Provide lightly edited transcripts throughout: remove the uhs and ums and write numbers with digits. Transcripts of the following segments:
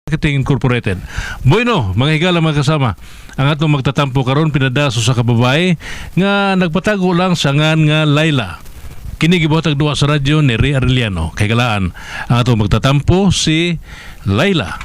Marketing Incorporated. Bueno, mga higala mga kasama, ang atong magtatampo karon pinadaso sa kababae nga nagpatago lang sa ngan nga Laila. Kini gibuhatag duwa sa radyo ni Ray Arellano. Kay galaan, ang atong magtatampo si Laila.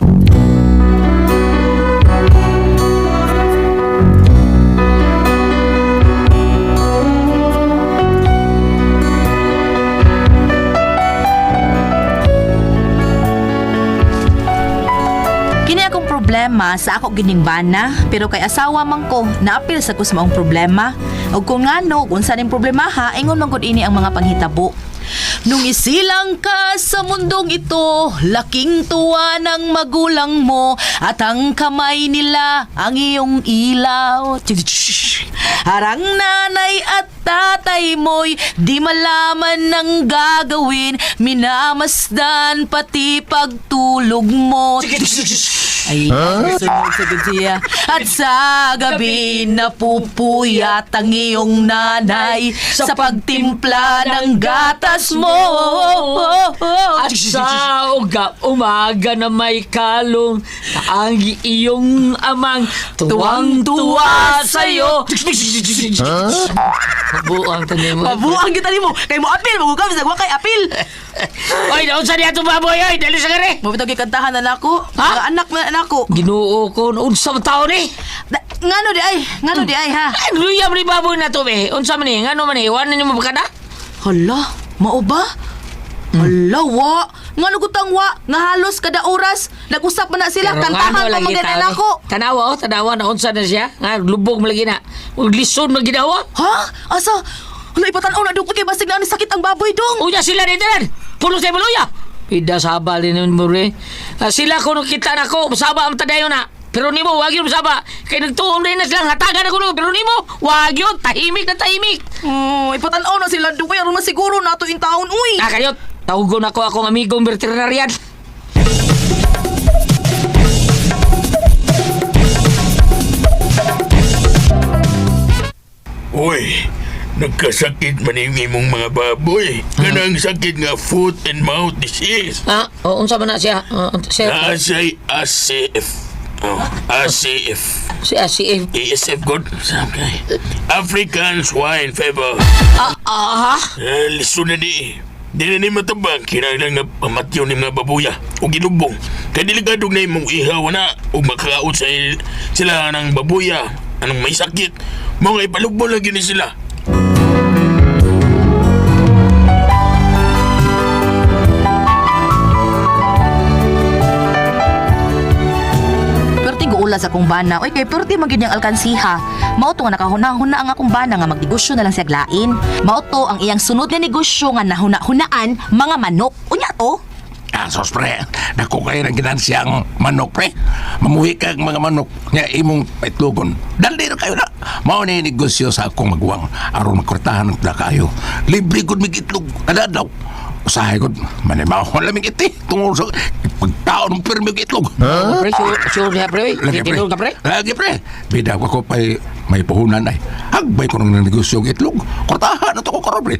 Kini akong problema sa ako gining bana, pero kay asawa man ko, naapil sa kus maong problema. Ug kung ngano, kung unsa ning problema ha, ingon man gud ini ang mga panghitabo. Nung isilang ka sa mundong ito, laking tuwa ng magulang mo at ang kamay nila ang iyong ilaw. Harang nanay at tatay mo'y di malaman ng gagawin, minamasdan pati pagtulog mo. Ay, sunod sa siya. At sa gabi napupuyat ang iyong nanay sa pagtimpla ng gatas mo. At sa umaga na may kalong ang iyong amang tuwang-tuwa sa'yo. Pabuang tanin mo. Pabuang kita nimo. Kay mo apil, mo ka bisag wa kay apil. Oy, naunsa niya itong baboy, oy, dali sa kare. Mo bitog kantahan na nako. Ha? Mga anak na nako. Ginoo ko, unsa man taon eh. Ngano di ay? Ngano di ay ha? Ay, luya man ni baboy na to, be. Unsa man eh, ngano man eh, iwanan niyo mo ba kada? Hala, mao ba? Hala, wa. Ngano gutang wa? Nga halos kada oras nag-usap man na sila, Pero kantahan ngano pa lagi man tao gani ni? nako. Tanawa, oh, tanawa, naunsa na siya. Nga, lubog man lagi na. Ug lison man ginawa. Ha? Asa? Hala, ipatan-aw na dong kay basig na ni sakit ang baboy dong. Unya sila ni tanan. Pulo sa buluya. Pida saba din nun mo re. Ah, sila kuno kita nako, saba ang tadayon na. Pero nimo wag yun saba. Kay nagtuom din na silang hatagan ako no. Pero nimo wag yun, tahimik na tahimik. Oh, ipatan-aw na sila dong kay aron masiguro nato in taon uy. Ah, kayo, tawgon ako akong amigong veterinarian. Uy, nagkasakit man yung imong mga baboy. Kanang sakit nga foot and mouth disease. Ah, oh, unsa man na siya? Ah, siya, Nasa'y ACF. Oh, ACF. si ACF. ASF good. Okay. African swine fever. Ah, ah, ha? Eh, liso na di. Di na ni matabang, kinahanglan nga pamatyo ni mga babuya o gilubong. Kay delikado na imong ihaw na o makakaot sa sila ng babuya anong may sakit. Mga ipalubong lagi ni sila. Perti guula sa akong bana. Oy, kay perti man gyud niyang alkansiha. Mao to nga nakahuna-huna ang akong bana nga magnegosyo na lang siya lain. Mao to ang iyang sunod nga negosyo nga nahuna-hunaan mga manok. Unya to. Ah, sos pre, naku kayo ng ginansyang manok pre. Mamuhi kag mga manok nga imong paitlogon. Dali ra kayo na. Mao ni negosyo sa akong maguwang aron makurtahan na kayo. Libre gud mig itlog kada adlaw. Usahay gud manimaw lamig iti tungod sa pagtaon ng pirmi og itlog. Huh? Pre, sure, sure siya, pre. Lagi pre. Tinuod ka, pre. Lagi pre. Bida ko ko pay may puhunan ay. Hagbay ko ng negosyo og itlog. Kurtahan na to ko karon pre.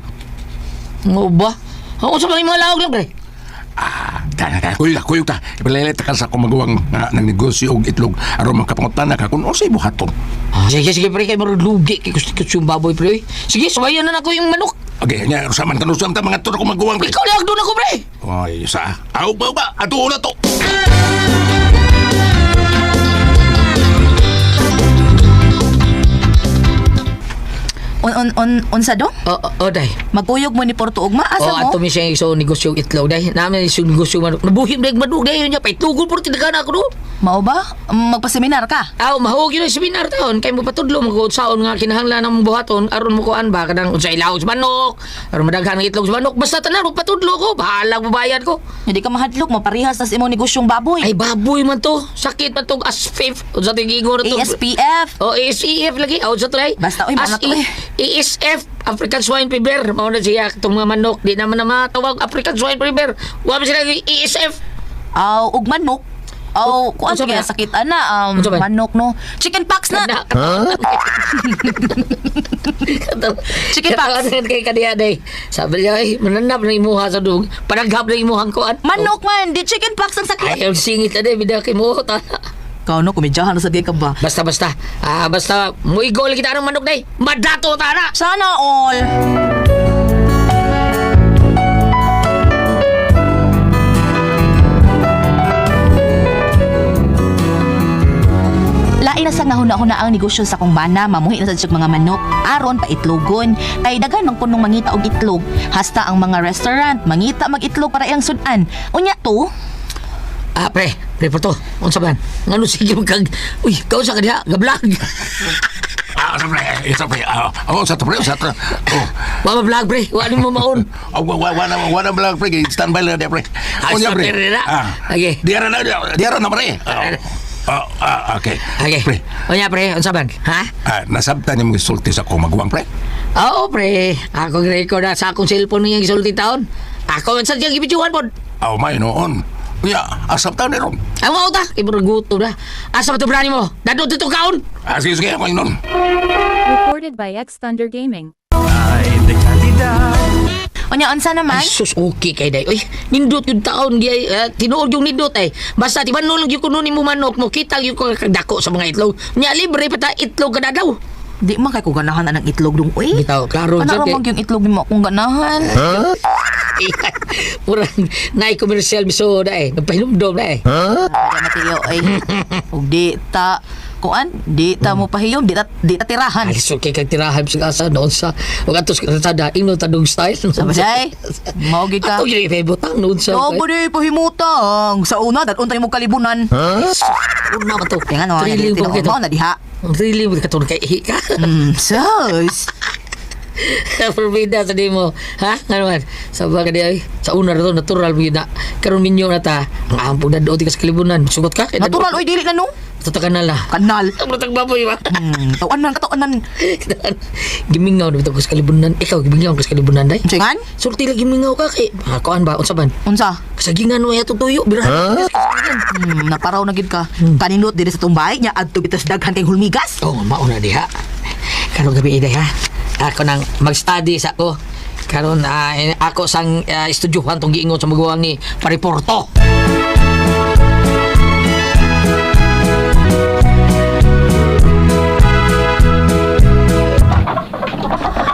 Mo ba? Ah, unsa man yung mga laog lang, pre? Ah, ta ta kuy kuy ta. Ipalalit ka sa akong maguwang nga ng negosyo og itlog aron makapangutana ka kung unsay buhaton. Ah, sige, sige, pre. Kay marag lugi. Kay gusto ko yung baboy, pre. oy. Sige, suwayan na nako yung manok. Okay, nya usaman kan usam ta mga turo akong maguwang pre. Ikaw lang doon ako, pre. Oy, sa. Aw ba ba ato na to. On on on unsa dong? Oh, oh, oh, day. Magkuyog mo ni Porto Ugma asa Oh, mo? ato mi siya iso negosyo og itlog day. Namin iso negosyo manok. Nabuhi mo manok day nya paitlogon puro tinagana ako do. Mao ba? Magpaseminar ka? Aw, mahog yun ang seminar taon kay mo patudlo mo saon nga kinahanglan ang buhaton aron mo kuan ba kanang unsay ilawom sa manok, aron madaghan ang itlog sa manok. Basta tanan mo patudlo ko, bahala mo bayad ko. Hindi ka mahadlok mo parehas tas imong negosyong baboy. Ay baboy man to. Sakit man tong ASFIF. Unsa to giingon to? ASPF. Oh, ASEF lagi. Aw, sa tulay. Basta, oy, mana to, eh. ASF, African Swine Fever. Mao na siya itong mga manok. Di naman na matawag African Swine Fever. Wa man sila ASF. Aw, ug manok. Oh, kuan Unsa ba kaya na? sakit ana Unsa ba? manok no. Chicken pox na. Chicken pox. Katawanan kay kaniya day. Sabi niya, ay, mananap na imuha sa dug. Panaghap na imuhang kuan. Manok man, di chicken pox ang sakit. Ayaw singit na day, bida kay mo. Tana. Kau no, kumidyahan na sa di ka ba? Basta, basta. Ah, basta, muigol kita ng manok day. Madato tana. Sana all. Lain na sa nga huna-huna ang negosyo sa kong bana, mamuhi na sa siyang mga manok, aron pa itlogon. Kay daghan mang punong mangita og itlog. Hasta ang mga restaurant, mangita mag itlog para ilang sudan. Unya to, Ah, pre, pre, po to. Unsa man? Ngano sige mo kag... Uy, kau sa kaniya, gablag. Ah, sa pre, sa pre. Ah, oh, sa to pre, sa to. Oh. Wa vlog pre, wa ni mo maon. Oh, wa wa wa na wa na vlog pre, standby lang dia pre. Ah, Unya, sa pre na. Ah. Okay. Diara na, diara na pre. Ah, ah, okay. Okay. Pre, Unya pre, unsa man? Ha? ah, nasabtan niyo mga sulti sa akong maguwang pre. Oo, pre. Ako record na sa akong cellphone niyang gisulti taon. Ako man sa siyang gibidyohan pod. Aw, may noon. Unya, asabtan ni ron. Ang mao ta, kay murag gutom na. Asa ba to brani mo? Dadto dito kaon. Ah, sige, sige, ako yung noon. Recorded by X Thunder Gaming. Unya unsa naman? Ay sus, okay kay day. Uy, nindot yung taon di ay tinuod yung nindot ay. Basta tibanon yung kuno nimo manok mo kita yung ko dako sa mga itlog. Nya libre pa ta itlog kada daw. Di man kay ko ganahan anang itlog dong uy. Bitaw, klaro Ana jud ra kay- man yung itlog nimo akong ganahan. Murag naay commercial miso na eh. Nagpahinumdom na eh. Wala matiyo ay. Ug di ta kuan, di ta mo pahiyom, di ta tirahan. Ay, so kay kag tirahan sa asa noon sa wag ato sa kalsada ingno tadong style. Sabi siya ay, mao gid ka. Ato gyud ipahibutang noon sa. No, di pahimutang. Sa una, dadun tayo mo kalibunan. Una ba to? Kaya nga no, Thrilling tinuod po kito. mo na diha. Thrilling ba katon kay ihi ka? Sus. Perbeda sa di mo. Ha? Nga naman. Sa baga di ay, sa una ra to, natural mo yun na. Karon minyo na ta. Ang ampong na doon ka sa kalibunan. Sugot ka? Kay Natural oy dili na no. Ito ka na la. Kanal. Ang matag baboy ba? Tawanan katawanan. Gimingaw na bitaw ko sa kalibunan. Ikaw, gimingaw ka sa kalibunan, day. Singan? Sulti lang gimingaw ka kay. Mga kuan ba? Unsa man? Unsa? Kasagingan mo yatong tuyo. Birahan. Naparaw na gid ka. Kaninot diri sa tumbay nya adto bitas daghan kay hulmigas. Oh, mauna diha. Karon gabi iday ha. Ako nang mag-study sa ako. Karon ako sang estudyuhan tong giingon sa maguwang ni Pariporto.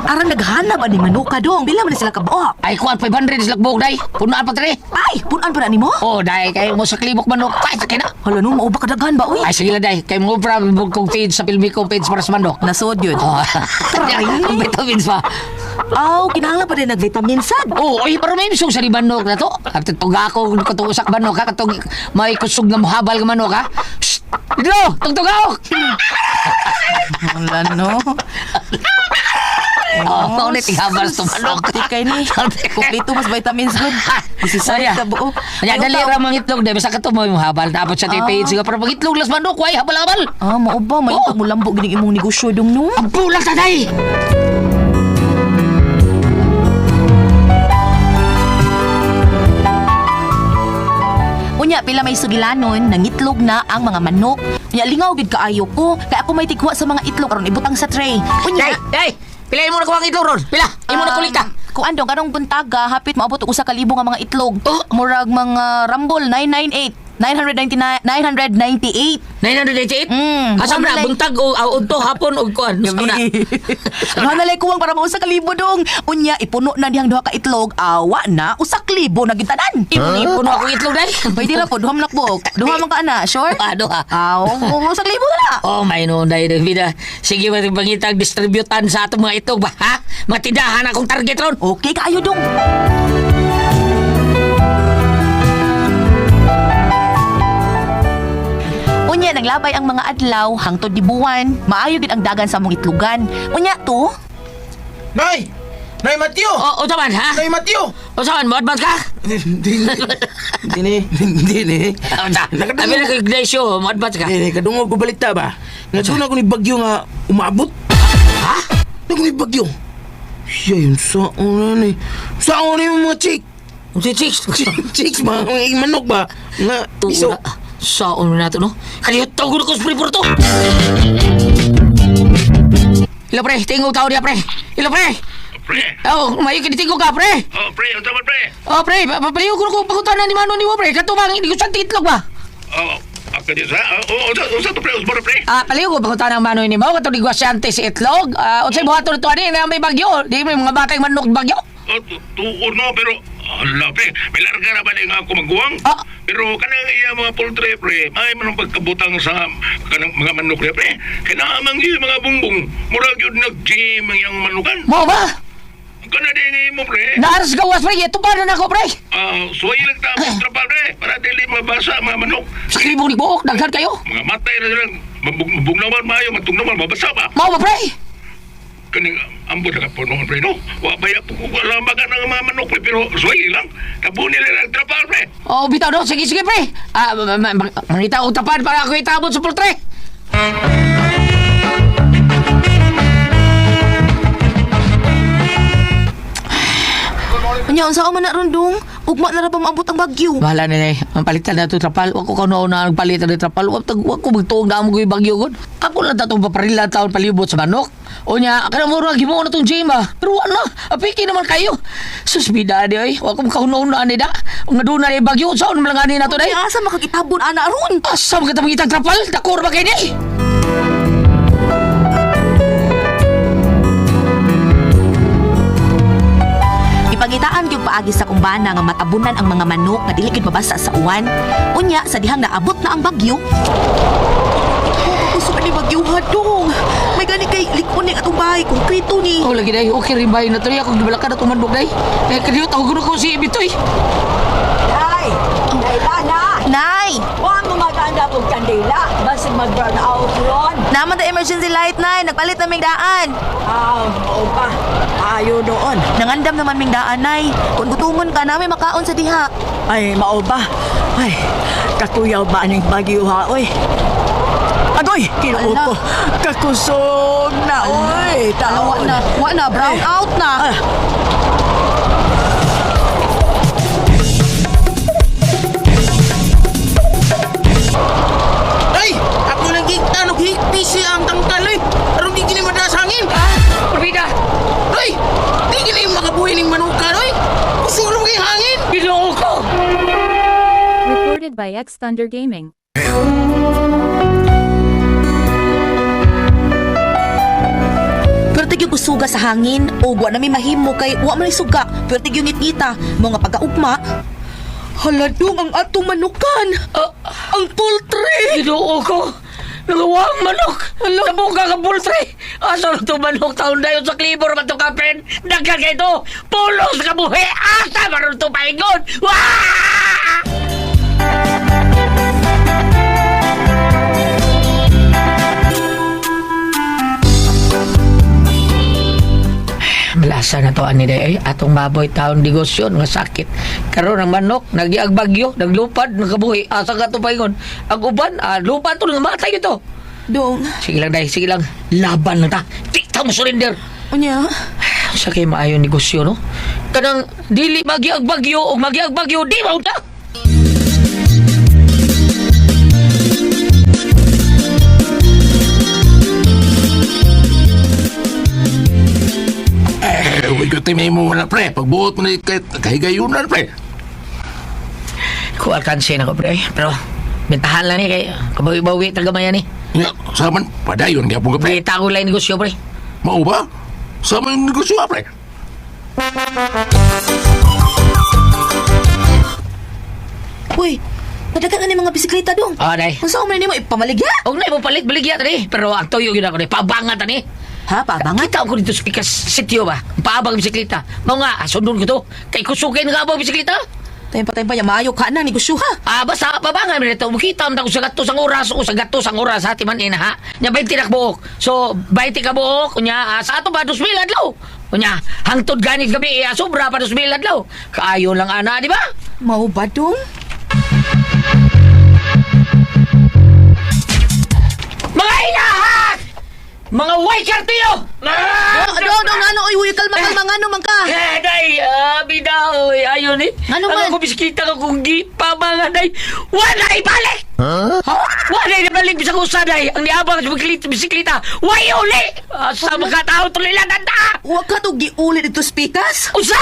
Aran naghanap ani manuka dong. Bila man na sila kabuok. Ay kuan 500 sila buok day. Punuan pa tre. Ay, punan pa na nimo? Oh, day kay mo sa klibok manok. Ay sakay na. Hala no, mao ba kadaghan ba uy? Ay sige lang day. Kay mo obra kong feed sa filmi ko feeds para sa manok. Nasod yun. Oh. Try. Ang vitamins pa. Aw, kinahanglan pa din nag-vitamin sad. Oh, ay pero may misog sa di manok na to. At tuga ako katong usak manok ha, katong may kusog nga mohabal nga manok ha. Shh! Dilo, tugtugaw. Wala no. Oh, oh, ni tinghabal sa manok. Sakti kay ni. Kumpleto mas vitamins gud. Saya. Sa buo. Kaya dali ra mga itlog dahil basta kato mo yung habal tapos sa tipid siguro pero pag itlog las manok way habal-habal. Ah, mao ba may Oh. oh. mulambo gining imong negosyo dong no? Ang pulang tatay. Unya pila may sugilanon, nangitlog na ang mga manok. Unya lingaw gid kaayo ko, kay ako may tigwa sa mga itlog aron ibutang sa tray. Unya Day, day. Pila imo na kuha ang itlog ron. Pila imo na kulita. Kung andong karong buntaga hapit maabot og usa ka libo nga mga itlog. Oh. Murag mga rambol 998 999 998. 988? Asa man na Wala. buntag o udto hapon o kuan. Asa man na? Ano na kuwang para mausa ka libo dong. Unya ipuno na dihang duha ka itlog, awa na usa ka libo na gitanan. Imo ni puno akong itlog day. Pwede ra po duha man nakbuok. Duha man ka ana, sure? Ah, duha. Aw, usa ka libo na. Oh, may noon day vida. Sige, bangitag distributan sa atong mga itlog ba, ha? Matindahan akong target ron. Okay kaayo dong. Unya naglabay ang mga adlaw hangtod di buwan, maayo gid ang dagan sa among itlogan. Unya to, Nay! Nay Mateo! Oh, unsa man, ha? Nay Mateo! Unsa man, mo advance ka? Hindi ni. Hindi ni. Unsa? Abi na kay Ignacio, mo advance ka. Hindi, kadungog ko balita ba? Nga doon ako ni Bagyo nga umabot. Ha? Doon ko ni Bagyo. Siya yun, sa una ni. Sa una yung mga chick. Unsa chicks? Chicks ba? Mga manok ba? Nga, iso. Tuo na. Saon na nato, no? Kalihot tawag ko sa Freeport to. Ilo pre, tingog tao niya pre. Ilo pre. Pre! Oh, mayo kinitingog ka pre. Oh, pre, unsa man pre? Oh pre, papaliw ko ko pagutanan ni Mano ni mo pre. Kato bang hindi ko sa itlog ba? Oh, ako di sa. Oh, unsa unsa to pre? Unsa pre? Ah, paliw ko pagutanan ng Mano ni mo kato negwasyante si itlog. Ah, unsay buhaton nito ani na may bagyo. Di may mga batay manok bagyo. Oh, tuon no, pero ala pre, may larga na ba ni nga ako maguwang? Ah. Pero kanang iya mga poultry pre, ay manong pagkabutang sa kanang mga manok pre, pre. Kinaamang yun mga bungbong, murag yun nag-gym ang iyang manukan. Mo ba? Kana din mo pre. Naaras gawas pre, ito pa na nako pre. Ah, suway lang ta ang trapal pre para dili mabasa ang mga manok. Sa kribo ni buok, daghan kayo. Mga matay na sila, mabugnawan maayo, matugnawan, mabasa pa. Mao ba pre? Kaning ambot na kapunuan pre no. Wa ba ya ko alam ba ng mga manok pre pero suway lang. Tabo nila lang trapal pre. Oh, bitaw no. Sige, sige pre. Ah, mangita og tapan para ako itabon sa poultry. Unya unsa man na ron dong? Ugma na ra ba maabot ang bagyo? Bahala na eh. Ang palitan na ito, trapal. Wag ko kaunaw na ang palitan ni trapal. Wag, wag ko magtuog na amo ko yung bagyo kon. Ako lang tatong paparila taon palibot sa manok. O niya, kanang mura, gimuo na itong gym ah. Pero wala, apiki naman kayo. Susbida di oy. Wag ko kaunaw na ani da. Nga doon na ni bagyo. Saan naman lang ani na to day? Unya asa makagitabon ana ron? Asa mga kitang trapal? Dakor ba kayo ni? Ipangitaan gyud paagi sa kumbana nga matabunan ang mga manok nga dili gyud mabasa sa uwan. Unya sa dihang naabot na ang bagyo. Kusog ni bagyo hadong. May gani kay likon ni atong bahay konkreto ni. Oh, lagi day. Okay rin ba na to? Ako gibalakan na tumandok day. Eh, kadiyo, tawag ko si Ibitoy. Day! Day na! Nay, Huwag mo maganda kong kandila. Basig mag-burn out ron. naman ta emergency light nay, nagpalit na ming daan. Ah, oo pa. Ayo doon. Nangandam naman ming daan nay. Kung gutumon ka nami makaon sa diha. Ay, mao ba? Ay, kakuyaw ba aning bagyo ha, oy? Agoy, kinuo Ala. ko. Kakusog na, oy. Wa Taon. na, wa na brown Ay. out na. Ah. Ay! Ako nang gigtan og higpis siya ang tangkal oy. Aron di gini madaas hangin. Ah, Parbida! Ay! Di gini makabuhi ning manukan oy. Kusog ra kay hangin. Ginoo ko! Recorded by X Thunder Gaming. Pero tigyo kusuga sa hangin o wa na mi mahimo kay wa man suga. Pero tigyo ngitngita mga pagaugma. Hala dong ang atong manukan. Ang poultry. Ginoo ko! Nagawang manok! Nabuka ka poultry! Asa na itong manok taon na yun sa klibor man itong kapen? Daghan kayo ito! Pulos ka buhi! Asa maroon itong paingon! Wah! Malasa na to ani day atong baboy taon negosyo nga sakit. Karon ang manok nagiag bagyo, naglupad, nakabuhi. Asa ka to paingon? Ang uban, lupad to namatay ito. Dong, Sige lang day, sige lang. Laban lang ta. Di ta mo surrender. unya. Sa kay maayo negosyo no. Kanang dili magiag bagyo og magiag bagyo di mao ta. Eh, wag ko mo na pre. Pagbuot mo na kay kahigayunan pre. Ko alkanse na ko pre. Pero bentahan lang ni kay kabawi-bawi ta gamay ni. Ya, sa man padayon gyapon ka pre. Pre tago lang negosyo pre. Mao ba? Sa man negosyo ah, pre. Uy, nadagan na ni mga bisikleta dong. Ah, day. Unsa man nimo ipamaligya? Og na mo palit baligya tani, pero ang tuyo gyud ako ni pabangan tani. Ha, pabangan? Kita ko dito sa Pikas Sitio ba? Paabang bisikleta. Mao nga, sundon ko to. Kay kusugay nga abang bisikleta. Tayo pa tayo pa maayo ka na negosyo ha. Ah, basta pabangan mo dito. Makita mo sa gatos ang oras o sa gatos ang oras ha, timan ina ha. Nya 20 na buok. So, 20 ka buok unya sa ato ba 2,000 adlaw. Unya, hangtod ganit gabi sobra pa 2,000 adlaw. Kaayo lang ana, di ba? Mao ba dong? Mga inahak! Mga way Diskartiyo! Dong, dong, ano, oy, huy, kalma, kalma, ngano man ka? Eh, day, bida, oy, ayon eh. Ano man? Ang ako bisikleta ko kung gi, pamangan, day, wala ibalik! Huh? Wala ibalik bisag usa, day. Ang niabang sa bisikleta, bisikleta, way uli! Sa mga tao, tuloy lang, tanda! Huwag ka to giuli dito, speakers. Usa!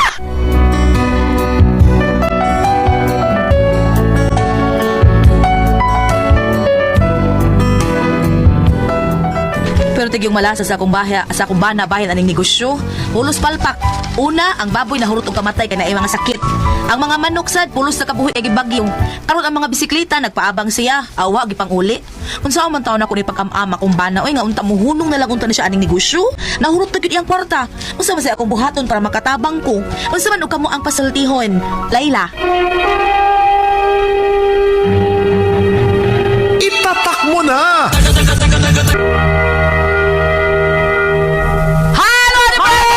Pero tigyong malasa sa akong bahya, sa akong bana bahin aning negosyo. Pulos palpak. Una, ang baboy na hurot og kamatay kay naay mga sakit. Ang mga manok sad pulos na kabuhi kay gibagyo. Karon ang mga bisikleta nagpaabang siya, awa gipang-uli. Kung saan man taon ako ni pagkamama akong bana oy nga unta muhunong na lang unta ni siya aning negosyo. Nahurot na gyud iyang kwarta. Unsa man say akong buhaton para makatabang ko? Unsa man og kamo ang pasultihon? Layla. Itatak mo na!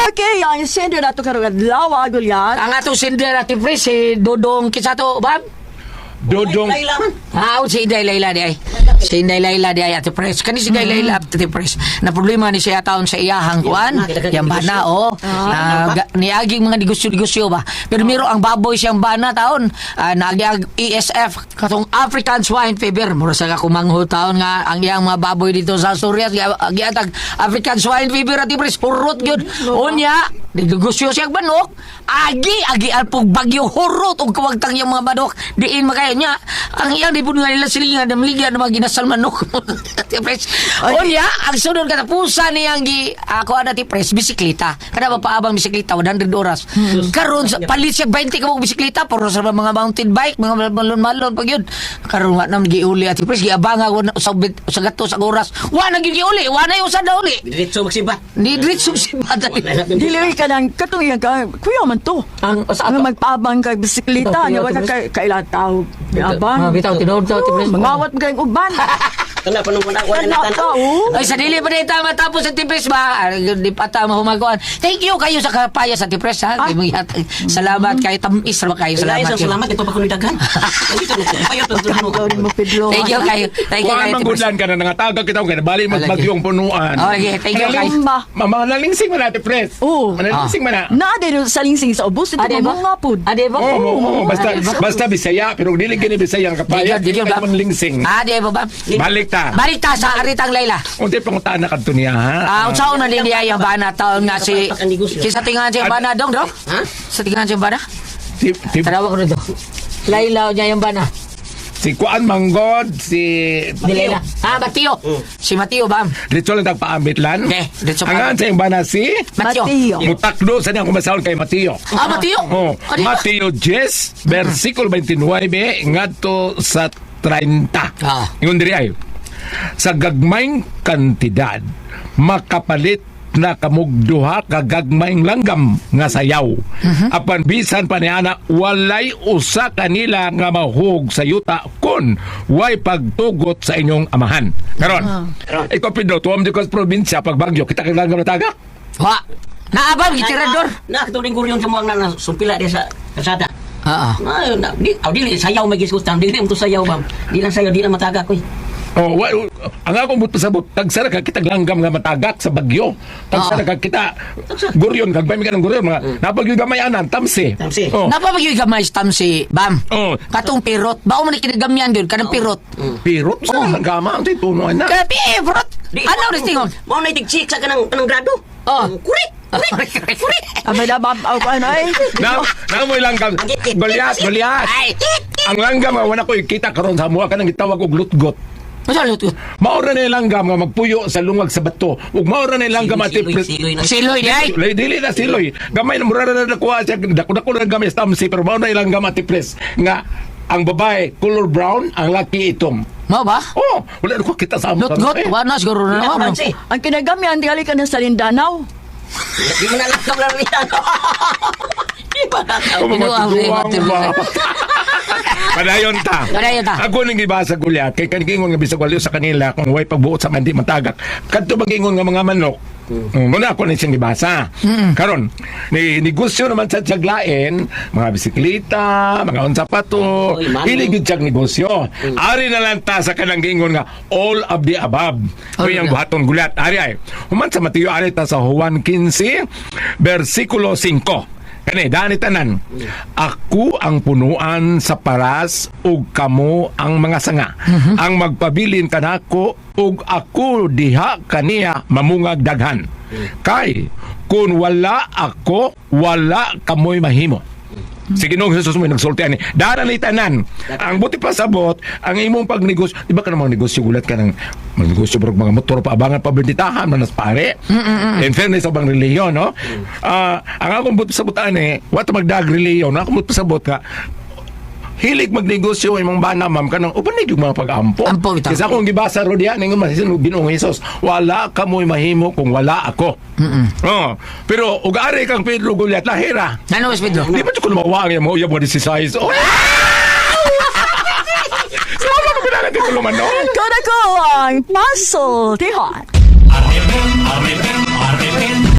Okay, ang sender nato karong adlaw, Gulyat. Ang atong sender ati pre, si Dodong Kisato, bam? Dodong Ah, si Inday Layla di ay. Si Inday Layla di ay ati pres. Kani si Inday Layla ati pres. Na problema ni siya taon sa iyahang kuan. Yang bana oh. Ah, niaging mga negosyo-negosyo ba. Pero miro ang baboy siyang bana taon. Ah, naagi ang ESF katong African Swine Fever. Mura sa kumangho taon nga ang iyang mga baboy dito sa Asturias giatag African Swine Fever ati pres hurot gyud. Unya negosyo siyang manok. Agi agi alpog bagyo hurot og kawagtang yung mga manok. Diin makayo niya. Ang iyang di po nga nila silingan namligyan ng mga ginasal manok. Ati Pres. Unya, ang sunod katapusan niyang gi ako ana ti Pres bisikleta. Kada mapaabang bisikleta 100 oras. Karon palit siya 20 ka bisikleta puro sa mga mountain bike, mga malon-malon pag yun. Karon wa nam giuli ati Pres giabanga ko na- sa sa gato sa oras. Wa na gyud giuli, wa na yung usa na uli. Diretso magsibat. Ni diretso si bata. Dili ka nang katong iyang ka, kuya man to. Ang sa Ang magpaabang kay bisikleta, nga wala kay kailan tao. Abang. Ah, bitaw, tinuod daw, Oo, Pres. Mangawat mo kayong uban. Kana pa nung wala Kana na ka, oh. Ay, sa dili pa din tama tapos sa tipres ba? Ay, di pa tama humaguan. Thank you kayo sa kapaya sa tipres, ha? Ah. Imong yatag. Salamat kayo. Tamis ra ba kayo. Salamat. Salamat. Salamat ito pa kuno daghan. Dito na payo to. Gawin mo, Pedro. Thank you kayo. Thank you Kuan kayo. man Tipres. gudlan ka na nangatagag kita kay nabali Alagi. magbagyong punuan. Oh, okay. Thank you kayo. Ba? Manalingsing man ate Pres. Oo. Manalingsing man na. Na din sa lingsing sa ubos ito Ade ba? mga pud. Ade ba? Oo, oo, oo, basta basta Bisaya pero dili kini Bisaya ang kapaya. Di Dili ba? man lingsing. Ah, di ba ba? Balik ta. Balik ta sa Aritang Layla. Unti pangutaan na kadto niya ha. Ah, unsaon na din niya yung bana taon nga si Ang negosyo. Kinsa tingan siya bana dong, dong? Ha? Sa tingan siya bana? Si, si, Tanawa ko nito. Layla niya yung bana. si Kuan Manggod, si Di Layla. Ah, Mateo. Si Mateo ba? Diretso lang tagpaambit lan. Okay, diretso pa. Ang sa iyong bana si Mateo. Mateo. Mutakdo sa niyang kumasahol kay Mateo. Ah, Mateo. Oh, Ah, di ba? Mateo 10, versikulo 29 ngadto sa 30. Ah. Ingon diri ay sa gagmayng kantidad makapalit na kamog duha ka gagmayng langgam nga sayaw. Apan bisan pa niana walay usa kanila nga mahug sa yuta kun way pagtugot sa inyong amahan. Karon. Ikaw Pedro, tuwam di ko sa probinsya pag bagyo kita kay langgam na tagak. Wa. Naabang gitirador. Na katong guryon sa muang na sumpila diya sa kalsada. Oo. Ay, na, di, aw, dili sayaw may gisgutan. Dili mo to sayaw, ma'am. Di lang sayaw, di lang mataga ko. Oh, wa, ang akong but pasabot, tagsara ka kita langgam nga matagak sa bagyo. Tagsara ka kita guryon kag ka ng guryon mga napagyo gamay anan tamsi. Tamsi. Oh. Napapagyoy gamay sa tamsi, bam. Oh. Katong pirot. Bao man ni kinagamyan gyud kanang pirot. Pirot sa oh. gama ang tunuan na. Kana pirot. Ano rin tingog? Mao na itig sa kanang kanang grado. Oh. Kurik. Kurik. Kurik. Abay na ba ano ay. Na na mo langgam. Goliat, Goliat. Ay. Ang langgam nga wala ko ikita karon sa amuha kanang gitawag og lutgot. Masa luto? Mao ra na yung langgam nga magpuyo sa lungag sa bato. Ug mao ra na yung langgam ati Siloy, siloy na. Siloy di ay. Lay dili na siloy. Gamay na mura na nakuha siya dako-dako na gamay sa tamsi pero mao na ilang gamay ati Pres nga ang babae color brown, ang laki itom. Mao ba? Oh, wala na ko kita sa amo. Lutgot, wa na siguro na Wala naman. si. Ang kinagamyan tingali ka na sa Mindanao. Di mo na lang lang. Di ba na? Kung Kinuha ko matutuwang yung ba? Padayon ta. Padayon ta. Ako ning gibasa gulyat kay kaningon nga bisag walo sa kanila kung way pagbuot sa mandi matagak. Kadto bagingon nga mga manok. Muna ako ni siyang gibasa. Karon, ni negosyo naman sa tiyaglain, mga bisikleta, mga unsa pa to, Oy, mano. hilig gyud siyang negosyo. Ari na lang ta sa kanang gingon nga all of the above. All Kaya of ang the- buhaton gulat. Ari ay, human sa Mateo ari ta sa Juan 15 versikulo 5. Kani dani tanan. Ako ang punuan sa paras ug kamo ang mga sanga. Ang magpabilin kanako ug ako diha kaniya mamungag daghan. Kay kun wala ako, wala kamoy mahimo. Si Ginoong Jesus mo nagsulti ani. Dara ni tanan. Ang buti pa sabot, ang imong pagnegosyo, di ba ka namang negosyo gulat ka ng magnegosyo bro mga motor pa abangan pa benditahan manas pare. In fairness sa bang relihiyon, no? Ah, ang akong buti sabot ani, wa ta magdag relihiyon, ang akong buti sabot ka hilig magnegosyo imong bana ma'am kanang uban na yung mga pag-ampo. Ampo, bitaw. Kasi akong gibasa ro diyan ningon man Ginoong Hesus, wala kamoy mahimo kung wala ako. Oh, pero ug ari kang Pedro Goliat lahira. Ano, Mas Pedro? Di ba ko lumawa ang iyang uyab mo 16? Oh! Sama ko pinala di ko lumano. Kada ko ang puzzle, tihon. Arebe, arebe,